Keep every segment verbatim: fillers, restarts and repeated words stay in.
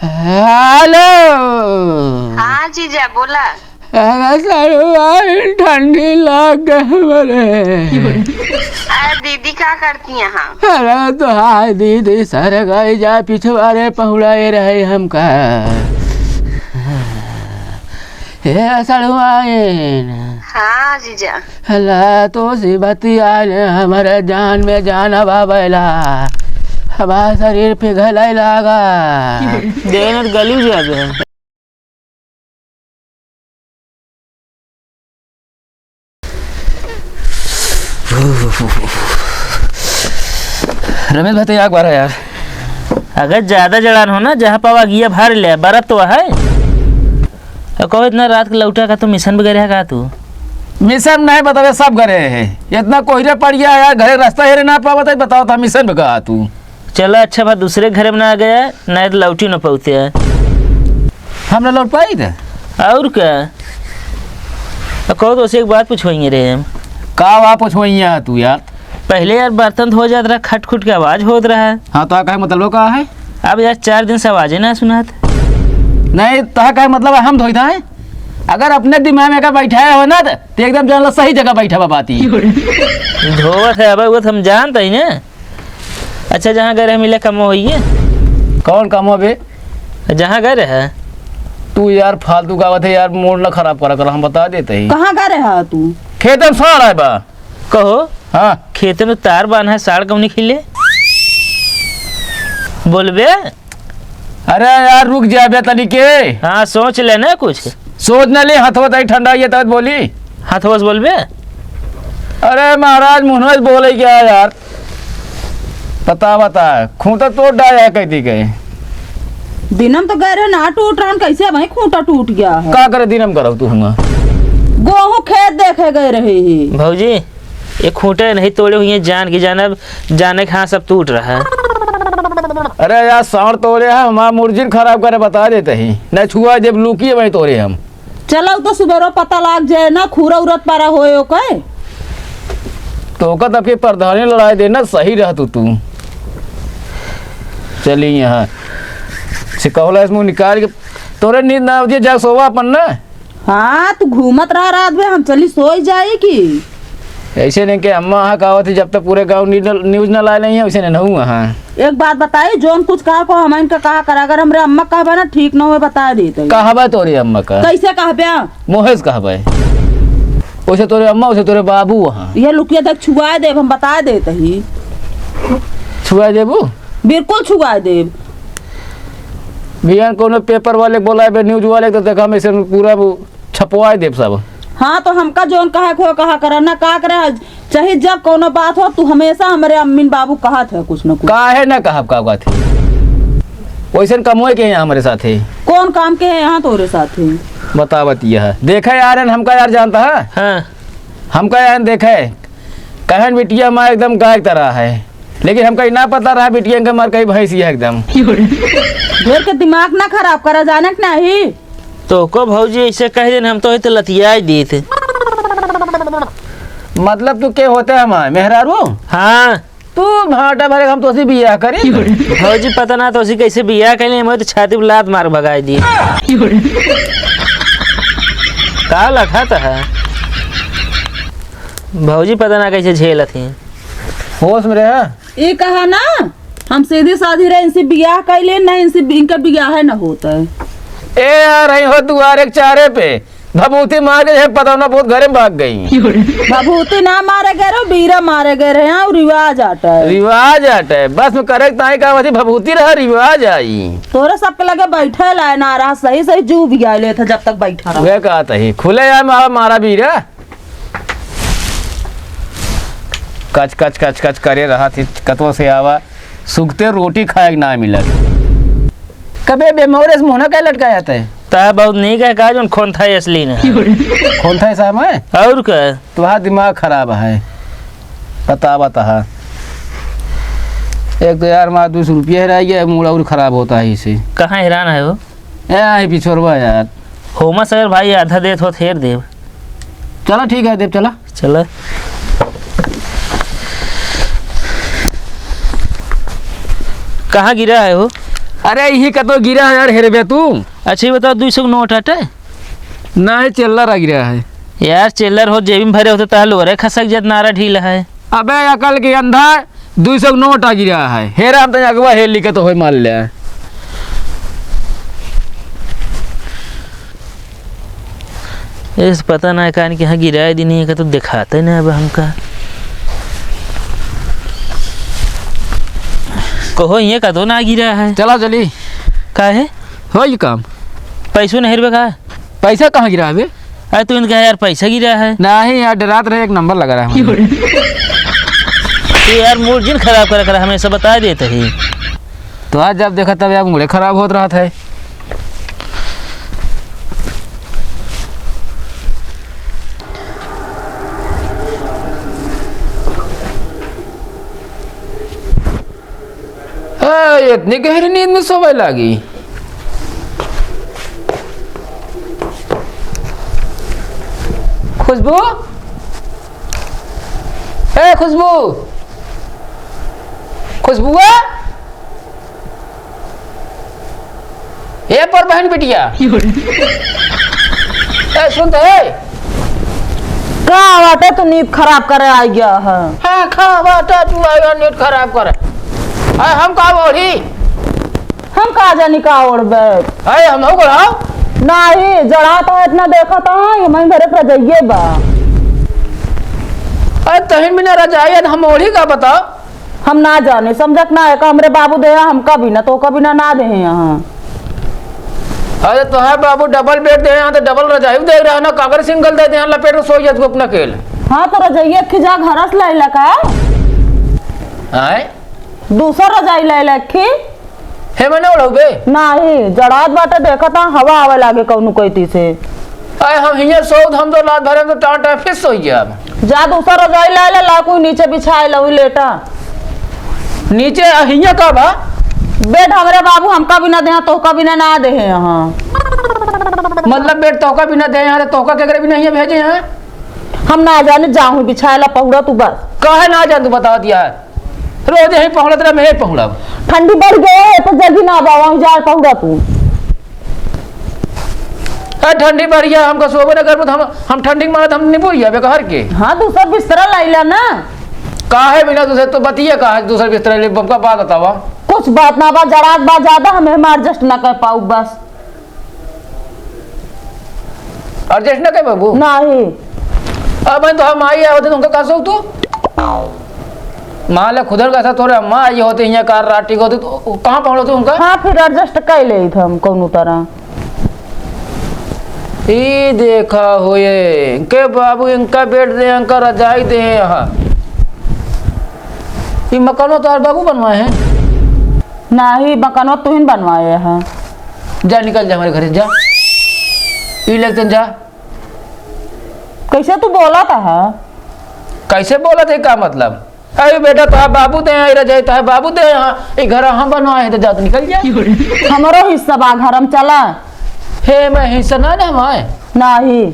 हेलो। हाँ जीजा, बोला। अरे सड़ुआ, ठंडी लाग गए हमरे। अरे दीदी का करती यहाँ? अरे तो हाय दीदी, सर गई जा पिछवारे पहुड़ाए रहे हमका। हे सड़ुआइन। हाँ जीजा। हला तो सी बतिया ने हमरे जान में जान आवेला। हमार शरीर पिघले लागा। देन गली जाबे। रमेश भाई, तो आग बारा यार। अगर ज्यादा जड़ान हो ना, जहाँ पावा गिया भर ले, बर्फ तो है। अब कहो, इतना रात के लौटा का तू मिशन वगैरह है का तू? मिशन नहीं बतावे, सब घरे है। इतना कोहरे पड़ गया यार, घरे रास्ता हेरे ना पावत है, बताओ तो मिशन में कहा तू? चलो अच्छा बात, दूसरे घर में ना गया, नहीं तो लौटी न पौते। हम ना लौट पाई थे। और का? अब कहो तो उसे एक बात पूछवाइए रे हम। का बात पूछवाइए तू यार? पहले यार बर्तन धो जात रहा, खट खुट के आवाज होत रहा। हाँ, तो का है मतलब का है? अब यार चार दिन से आवाजे ना सुनात। नहीं, तो का है मतलब हम धोई था? अगर अपने दिमाग में का बैठा है हो ना, तो एकदम जान ला सही जगह बैठा बा बाती। धोवत है अब, वो तो हम जानते ही ना। अच्छा, जहाँ गए रहे मिले कमो होइए। कौन कमो बे? जहाँ गए रहे। तू यार फालतू गावत है यार, मूड ना खराब करा कर, हम बता देते ही। कहाँ गए रहे तू? खेते में साढ़ है बा। कहो। हाँ। खेते में तार बांधा है, साढ़ कौनी खिले? बोलबे? अरे यार रुक जा बे तनी के। हाँ, सोच ले ना कुछ। सोच ना ले, हथवा तई ठंडा ये तब बोली। हथवा से बोलबे? अरे महाराज, मुँहवा से बोले क्या यार? बता, बता, खूंटा तोड़ डाया है, कहती के। दिनम तो गए रहे ना टूट रहन, कैसे भाई खूंटा टूट गया है? का करे दिनम करब तू हुआ? गेहूं खेत देखे गए रहे ही। भौजी, ये खूंटे नहीं तोड़े हुए जान की जानब, जाने के हाँ सब टूट रहा है। अरे यार, साँड़ तोड़े है, हमार मुर्जिन खराब करे, बता देते ही। नहीं छुआ जब लुकिए वहीं तोड़े हम। चलो, तो सुबेरो पता लाग जाए ना, खूरा उरत पारा होए ओके। तो ओका तब के प्रधानी लड़ाई देना सही रहतू तू। चली यहाँ से कहला इसमें निकाल के तोरे नींद ना आवती, जा सोवा अपन ना। हाँ, तू घूमत रहा रात में, हम चली सोई जाई की? ऐसे नहीं कि अम्मा हाँ कहावत ही, जब तक पूरे गाँव न्यूज, न्यूज न लाए नहीं है, वैसे नहीं हुआ। हाँ। एक बात बताई, जोन कुछ कहा को हम इनका कहा कर, अगर हमरे अम्मा कहबे ना ठीक न होए, बता देते। कहबे तोरी अम्मा का। कैसे कहबे? मोहेश कहबे। वैसे तोरे अम्मा, वैसे तोरे बाबू। हाँ। ये लुकिया देख छुआ देब, हम बता देते ही। छुआ देबू? बिल्कुल छुआ देब। बिहान कोनो पेपर वाले बोलाए बे, न्यूज वाले, तो देखा हम ऐसे पूरा वो छपवाए देब सब। हाँ, तो हमका जोन कहे को कहा करा ना, का करे, चाहे जब कोनो बात हो, तू हमेशा हमरे अम्मीन बाबू कहत है कुछ न कुछ। काहे ना कहब, का बात है? वैसन कमोए के यहाँ हमरे साथे। कौन काम के है यहाँ तोरे साथे? बतावत यह। देखे यार, हमका यार जानता है? हाँ। हमका यार देखे, कहन बिटिया माँ एकदम गाय की तरह है, लेकिन हमका ई ना पता रहा बिटिया के मार कहीं भैंस ही है एकदम। ढेर के दिमाग ना खराब करा, जाने के नहीं। तो को भौजी ऐसे कह देन, हम तो है तो लतियाई दीत। मतलब तू के होते हमारे मेहरारू? हाँ। तू भाटा भरे हम तोसी बियाह करी। भौजी पता ना तोसी कैसे बियाह कैले, मैं तो छाती पे लात मार भगाई दी। का लखत है? भौजी पता ना कैसे झेलत ही। होश में रहे। ई कहा ना, हम सीधी साधी रहे, इनसे बियाह कैले ना, इनसे, इनका बियाह है ना होता है। ए यार, आई हो दुआरे के चारे पे भभूति मार के है, पता ना बहुत घरे में भाग गई। भभूति ना मारे गए रहो, बीरा मारे गए रहे, हाँ, रिवाज आटा है। रिवाज आटा है, बस में करे ताई का वसी भभूति रहा, रिवाज आई। तोरे सबके लगे बैठे लाए ना रहा, सही सही जू भी आए लेत है जब तक बैठा रहा। वे कहत ही, खुले आम आवा मारा बीरा। कच, कच, कच, कच करे रहा थी, कतवो से आवा, सुखते रोटी खाए के ना मिलत। कबे बे मोरे से मुँह ना कहे लटकाया तै? ता बहुत नीक है का, जोन खोन था असली ने। खोन था ऐसा मैं? और का? तुम्हारा दिमाग खराब है। बता, बता। एक तो यार, मार दो सौ रुपये हेराई गया, मूड और खराब होता है इसे। कहाँ हेरान है वो? ए, आई पिछोरवा यार। होमस अगर भाई आधा देत हो, हेर देव। चला, ठीक है, देव, चला। चला। कहाँ गिरा है वो? अरे, इही कतो गिरा है यार, हेरबे तू। अच्छा, ये बताओ, दुई सौ के नोट हटे? नहीं, चिल्लर आ गिरा है। यार, चिल्लर हो, जेबी में भरे होते, तहार लोरे खसक जात, नारा ढीला है। अबे, अकल के अंधा, दुई सौ के नोट आ गिरा है। हेरा, हम तो अगवा हेर लिखे तो होय, मान ले। इस पता ना कान के यहाँ गिराए दी नहीं, का तो दिखाते ना अब हमका। कहो, ये का तो ना गिरा है। चला चली। का है? हो ये काम। पैसो नहीं रहे का? पैसा कहाँ गिरा बे? अरे तू इनका यार पैसा गिरा है। नहीं यार, डरात रहे, एक नंबर लगा रहा है। तू यार मूड जिन खराब कर, कर हमेशा बता देते ही। तो आज जब देखा तब यार मूडे खराब होत रहत है। ए, इतनी गहरी नींद में सोवे लागी। खुशबू, ए खुशबू, खुशबुआ, ए पर बहन बिटिया। ए, सुन तो, ए। का बाटे, तू नींद खराब करे आ गया है? हाँ, का बाटे, तू आया नींद खराब करे। आ, हम का ओढ़ी? हम का जानी का ओढ़बे? ए, हम हो गढ़ाओ। नाही, जड़ा तो इतना देखा था, ये मैं घरे पर जाइए बा। अरे, तहिन बिना रजाई, हम ओढ़ी का बताओ? हम ना जाने, समझत ना है का हमरे बाबू दे, हमका भी ना, तोहका भी ना, ना दे हैं यहाँ। अरे तोहार बाबू डबल बेड दे हैं, तो डबल रजाई दे रहा ना, कागर सिंगल दे दे हैं, लपेट के सो जात को अपना खेल। हाँ, तो रजाई एक खी जा घर से लाइला का? आए? दूसर रजाई लाइला एक खी? हे मने ओढ़ौबे? नाही, जड़ात बाटे, देखत हाँ, हवा आवे लागे कौनो कैती से। अरे हम हियाँ सोउत, हम तो लात भरे में तो टाँट टाँट फिस होई जाब। जा दूसर रजाई लाइला, ला कोई नीचे बिछाए ला, वही लेटा। नीचे, आ, हियाँ का बा? बेड हमरे बाबू हमका भी ना देहा, तोहका भी ना, ना देहे यहाँ। मतलब बेड तोहका भी ना देहे यहाँ, तो तोहका केकरे भी नहीं भेजे हैं? हम ना जाने, जाहूँ बिछाए ला पहुड़ा तू बस। काहे ना जान तू बतावत यार? रोज यही पहुड़त रह, मैं यही पहुड़ब। ठंडी बढ़ गए है, तो जल्दी ना बाबा, जा पहुड़ा तू। ए, ठंडी बढ़ गया, हमका सोबे न करबो, तो हम, हम ठंडी के मारे तो हम निबो ही अबे घर के। हाँ, दूसर बिस्तरा लाइला ना। काहे बिना दूसर, तो बतिया का है, दूसर बिस्तरा ले, हमका बात बतावा। कुछ बात ना बा, जड़ात बा ज्यादा, हमें हम adjust ना कर पाऊ बस। Adjust ना कर बाबू? नाही। अब तो हम आई होते तो उनका का सोचतू? मान ले खुदर का था तोरे अम्मा आई होते, यहाँ कार राटी को होते, तो कहाँ पहुँचो तू उनका? हाँ, फिर adjust कर ले हम कौनो तरह। ई देखा हो ये, इनके बाबू इनका बेड दे, इनका रजाई दे यहाँ। ई मकानो तोहर बाबू बनवाए हैं? नाही, मकानो तुहिन बनवाए हैं। जा निकल जा हमारे घर से, जा। ई लगते जा। कैसे तू बोला था? कैसे बोला था, का मतलब? अरे बेटा, तोहार बाबू दे यहाँ, रजाई तोहार बाबू दे यहाँ, ई घर हम बनवाए हैं, तो जा तू निकल जा। हमरो हिस्सा बा घर, हम चला। हे, मैं हिस्सा ना दे हमारे। नाही।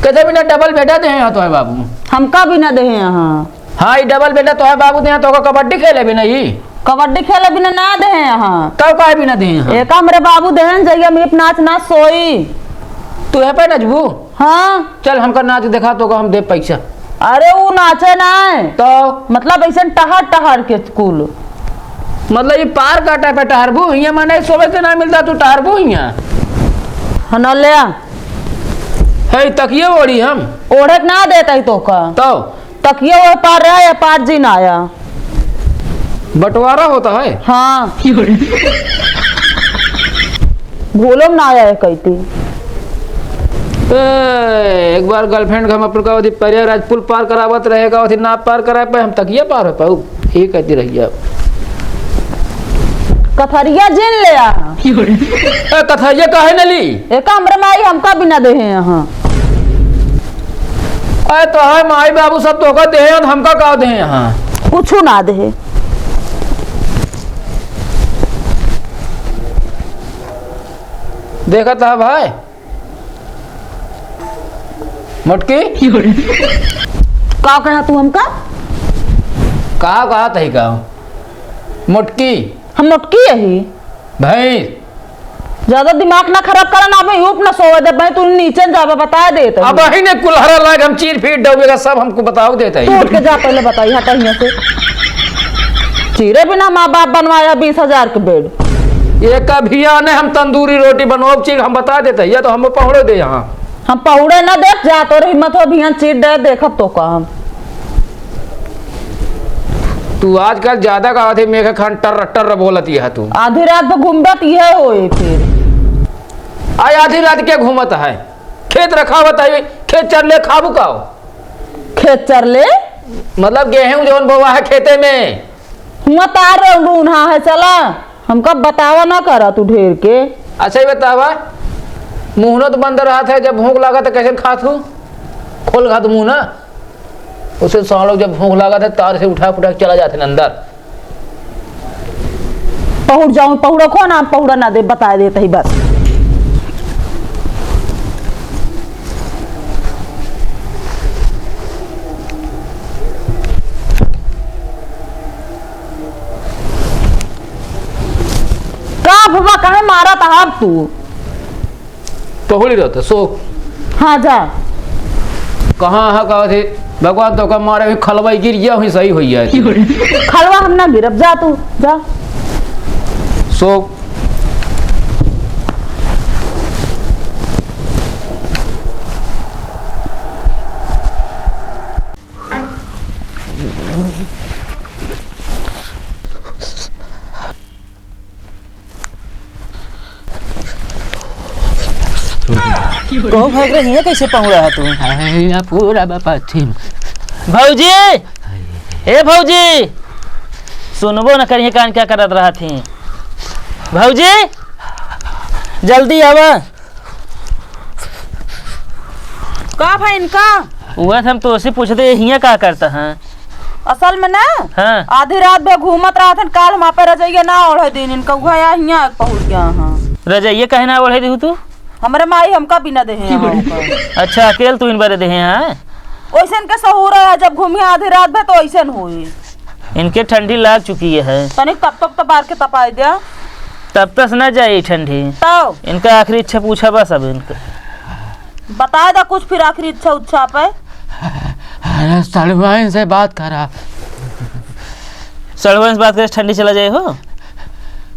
कहते बिना डबल बेटा दे यहाँ तोहार बाबू। हमका भी ना दे यहाँ। हाँ, ई डबल बेटा तोहार बाबू दे यहाँ, तोहका कबड्डी खेले भी नहीं। कबड्डी खेले बिना ना दे यहाँ। तब काहे बिना दे यहाँ? एक हमरे बाबू देहन जइया मीप नाच नाच सोई। तू है पे नचबू? हाँ। चल हमका नाच देखा तो हम दे पैसा। अरे ऊ नाचे ना है। तो? मतलब ऐसे टहर टहर के कुल। मतलब ये पार काटा पे टहरबू, हियाँ माने सोवे के ना मिलता, तू टहरबू हियाँ। हाँ, न ले आ। है तकिए ओढ़ी हम। ओढ़े के ना देता ही तोहका। तो? तकिया ओह पार रहे, ये पार जी ना आया। बंटवारा होता है? हाँ। भूलो में ना आया है कहती। ए, एक बार girlfriend के हम अपन का ओथी प्रयागराज पुल पार करावत रहेगा, ओथी ना पार कराए पाए, हम तकिया पार हो पाऊ, ये कहती रहिया। कथरिया जिन ले आ। ए, कथरिया काहे न ली? एक हमरे माई हमका भी ना देहे यहाँ। अरे तोहार माई बाबू सब तोहका देहे हैं, हमका का देहे यहाँ? कुछु ना देहे। देखत ह भाई, मोटकी? का कहा तू हमका? का कहत ही का? मोटकी? हम मोटकी यही। भाई। ज्यादा दिमाग ना खराब करा ना, अबे ऊप ना सोवे दे भाई, तू नीचे जाबे, बता देत है। अब ही ने कुल्हरा लाग हम चीर फीट डूबेगा, सब हमको बताओ देता है। तू उठ के जा, पहले बताई, हटा यहाँ से। चीरे बिना माँ बाप बनवाया बीस हजार के बेड। ये कभी आने हम तंदूरी रोटी बनवाओ, चीर हम बता देते हैं, या तो हम पहुड़े दे यहाँ। हम पहुड़े ना देख जा, तोर हिम्मत हो, अभी यहाँ चीर दे, देखब तो का हम। तू आजकल ज्यादा का आधे मेघ खान टर्र टर्र बोलत यह तू। आधी रात में घूमबत यह होए फिर। आय आधी रात के घूमत है, खेत रखावत है, खेत चर ले खाबू का हो? खेत चर ले? मतलब गेहूं जौन बोवा है खेते में। हुआ तार रौंदू उन्हा है, चला। हमका बतावा ना करा तू ढेर के। अच्छा ही बतावा, मुहनो तो बंद रहत है, जब भूख लागत है कैसे खात हूँ? खोल खात मुंह ना। उसे सालों जब भूख लागत है, तार से उठा फुटा के चला जाते हैं अंदर। पहुड़ जाऊं, पहुड़ा कौन? आप पहुड़ा ना दे, बता देते ही बस। का फुफा, काहे मारा था अब तू? पहुड़ी रहता, सो। हाँ, जा। कहाँ है, कहाँ थे? भगवान तो का मारे हुई खलवा गिर गया, हुई सही हुई है। खलवा हम ना गिरब, जा तू, जा। सो। कहो भाई, एकरे हियाँ कैसे पहुँचा है तू? अरे, यहाँ पूरा बा पश्चिम। भौजी! ए भौजी! सुनबो न करिए, कान क्या करत रहा थी? भौजी! जल्दी आवा। का भाई इनका? वह हम तो उसे पूछते, हियाँ का करता है? असल में ना, हाँ। आधी रात भर घूमत रहत हन, काल हम आपे रजइया ना ओढ़े दिन, इनका उहा या हियाँ पहुँच गया हाँ। रजइया काहे ना ओढ़े दिहू तू? हमरे माई हमका बिना देहे यहाँ ओकर। अच्छा, अकेल तू इन बारे देहे हाँ? ओइसन के सहूर है, जब घूमी आधी रात भर तो ओइसन होई। इनके ठंडी लाग चुकी है। तनिक तप तप तो बार के तपाई द्या। तब तस ना जाई ठंडी। तब? इनका आखिरी इच्छा पूछा बस अब इनका। बताए दा कुछ फिर आखिरी इच्छा उच्छा पे। अरे सड़ुआइन से बात करा। सड़ुआइन से बात करे ठंडी चला जाए हो?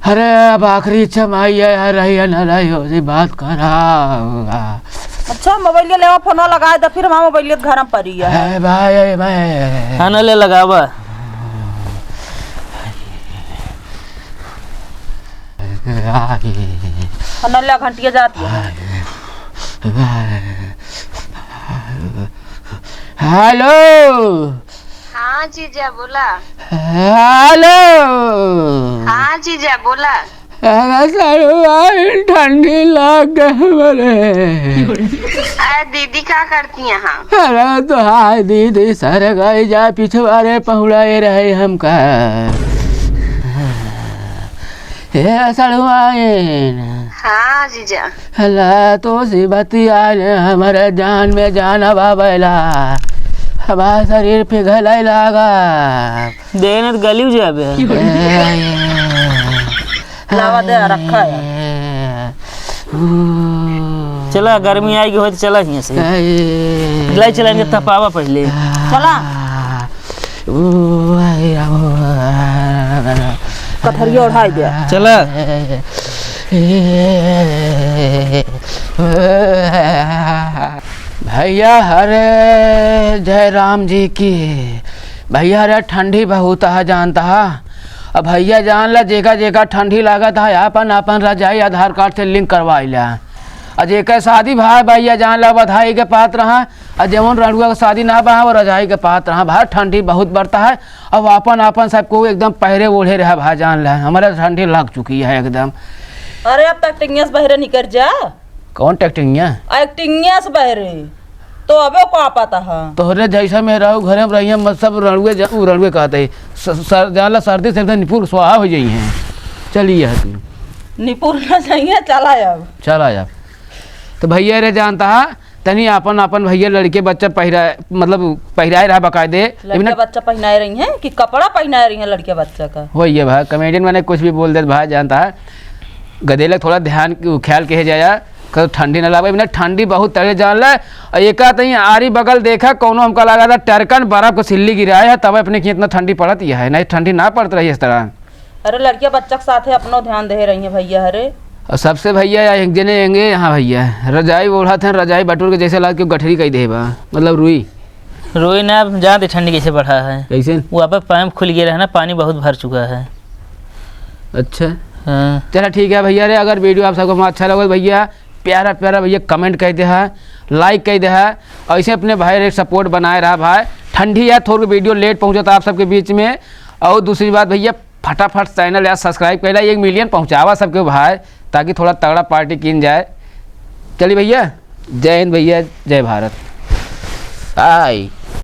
अरे अब आखिरी इच्छा माई है, यार रही है ना रही हो, जी बात करा। अच्छा मोबाइल लेवा, फोन लगाए दा, फिर हमारा मोबाइल घर में पड़ी है। ए भाई, ए भाई। हाँ ना ले लगावा। अनल्या घंटिया जाती है। हेलो। हाँ जीजा बोला। हेलो। हाँ जीजा बोला। अरे सड़ुआइन, ठंडी लाग गए हमरे। अरे दीदी का करती हैं? अरे तो हाय दीदी, सर गई जा पिछवारे पहुड़ाए रहे हमका। हे सड़ुआइन। हाँ जीजा। हला तो सी बतिया ले, हमरे जान में जान आवेला, हमार शरीर पिघले लागा। देने तो गली जाबे। लावा दे, रखा है। चला, गर्मी आएगी हो तो चला हियाँ से। लाई चला, इनके तपावा पहले। चला। कथरिया ओढ़ाई दे। चला। भैया हरे जय राम जी की। भैया हरे ठंडी बहुत है जानता है। अब भैया जान ला, जेका जेका ठंडी लागत है, आपन आपन रजाई आधार कार्ड से लिंक करवाई ला। आ जेकर शादी भाई भैया जान ला, बधाई के पात्र हैं। आ जवन रड़ुआ के शादी ना बा, वो रजाई के पात्र हैं। भाई ठंडी बहुत बढ़ता है। अब आपन आपन सबको एकदम पहरे ओढ़े रहा भाई जान ला, हमारा ठंडी लग चुकी है एकदम। अरे अब तक टिंगिया से बहरे निकर जा। कौन टैक्टिंगिया? एक्टिंगिया से बहरे। तो अबे का पता है? तोहरे जैसा में रहू, घरे में रहिया, मत सब रणुए जा, उ रणुए कहते हैं। स-, सर, जाला सर्दी से एकदम निपुर स्वाहा हो जाई हैं। चलिए है तू। निपुर ना जाइए, चला अब। चला अब। तो भैया रे जानता है, तनी आपन, आपन भैया लड़के बच्चा पहिरा, मतलब पहिराए रहा बकायदे। लड़के बच्चा पहिनाए रही हैं कि कपड़ा पहिनाए रही हैं लड़के बच्चा का? वही है भाई, comedian माने कुछ भी बोल दे भाई जानता है। गदेलक थोड़ा ध्यान, ख्याल किहे जाया, कहीं ठंडी ना लागे। इन्हें ठंडी बहुत तगड़े जान ले। और एका तई आरी बगल देखा, कौनो हमका लगा था टरकन बर्फ के सिल्ली गिराए है, तब अपने की इतना ठंडी पड़त यह है, नहीं ठंडी ना पड़त रही इस तरह। अरे लड़किया बच्चा के साथे अपनो ध्यान दे रही है भैया। अरे और सबसे भैया या एक जने एंगे यहाँ भैया रजाई ओढ़त हैं, रजाई बटोर के जैसे लाग के गठरी कई दे बा, मतलब रुई। रोई ना, अब जान दे ठंडी कैसे बढ़ा है। कैसे? वो अब पाइप खुल गया है ना, पानी बहुत भर चुका है। अच्छा। हाँ। चला ठीक है भैया रे, अगर वीडियो आप सबको अच्छा लगे भैया, प्यारा प्यारा भैया कमेंट कर दे है, लाइक कर दे है, ऐसे अपने भाई रे सपोर्ट बनाए रहा भाई। ठंडी है, थोड़ी वीडियो लेट पहुँचा था आप सबके बीच में। और दूसरी बात भैया, फटाफट चैनल यार सब्सक्राइब कर ला, एक मिलियन पहुँचावा सबके भाई, ताकि थोड़ा तगड़ा पार्टी कीन जाए। चलिए भैया, जय हिंद भैया, जय भारत। आई।